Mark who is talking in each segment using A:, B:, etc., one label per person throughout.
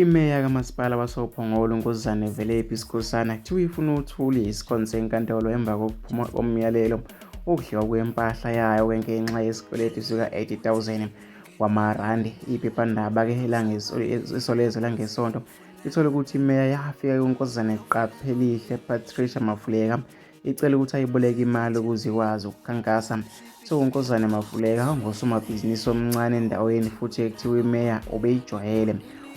A: Imeya kaMasipala wasoPhongolo uNkosazana Velephi Sikhosana kuthiwa ifuna uthuli isikhonzi senkantolo emva kokuphuma komyalelo wokudliwa kwempahla yayo ngenxa yesikweletu sika-80,000 wamarandi. Iphephandaba-ke Isolezwe langeSonto lithole ukuthi imeya yafika kuNkosazana Qaphelihle Patricia Mafuleka icela ukuthi ayiboleke imali ukuze ikwazi ukukhankasa. Kuthiwa uNkosazana Mafuleka ungusomabhizinisi omncane endaweni futhi ekuthiwa imeya ubeyijwayele.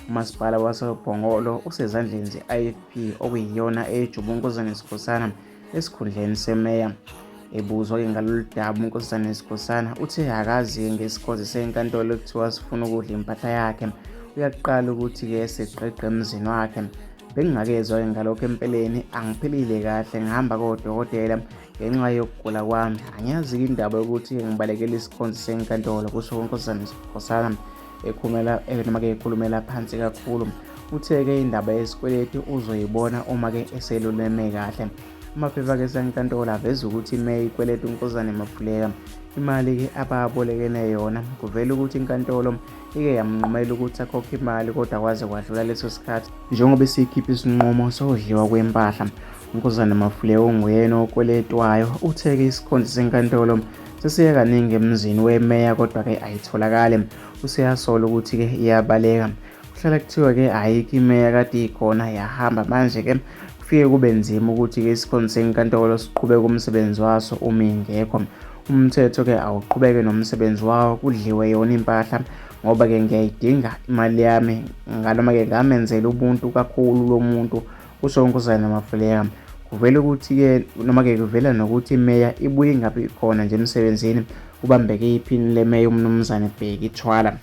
A: Umasipala waseBhongolo usezandleni ze-IFP okuyiyona ejuba uNkosazana Sikhosana esikhundleni semeya. Ebuzwa-ke ngalolu daba uNkosazana Sikhosana uthe akazi-ke ngesikhonzi senkantolo ekuthiwa sifuna ukudla impahla yakhe. Uyaqala ukuthi-ke sigqigqe emzini wakhe. Bengingakezwa-ke ngalokho empeleni angiphilile kahle ngihamba kodokotela ngenxa yokugula kwami. Angiyazi-ke indaba yokuthi ngibalekele isikhonzi senkantolo, kusho uNkosazana Sikhosana ekhulumela noma-ke ekhulumela phansi kakhulu. Uthe-ke indaba yesikweletu uzoyibona uma-ke eseluleme kahle. Amaphepha-ke senkantolo aveza ukuthi imeya ikweleta uNkosazana Mafuleka imali-ke ababolekene yona. Kuvela ukuthi inkantolo ike yamnqumela ukuthi akhokhe imali kodwa kwaze kwadlula leso sikhathi njengoba isikhipha isinqumo sokudliwa kwempahla. UNkosazana Mafuleka onguyena okweletwayo uthe-ke isikhonzi senkantolo sesiye kaningi emzini wemeya kodwa-ke ayitholakali. Useyasola ukuthi-ke iyabaleka. Kuhlala kuthiwa-ke ayikho imeya kade ikhona yahamba manje-ke kufike kube nzima ukuthi-ke isikhonzi senkantolo siqhubeke umsebenzi waso uma ingekho. Umthetho-ke awuqhubeke nomsebenzi wawo kudliwe yona impahla ngoba-ke ngiyayidinga imali yami ngaloma-ke ngamenzela ubuntu kakhulu lo muntu kusho uNkosazana Mafuleka. Kuvela ukuthi-ke noma-ke kuvela nokuthi imeya ibuye ingabi khona nje emsebenzini kubambeke iphini lemeya uMnumzane Bheki Thwala.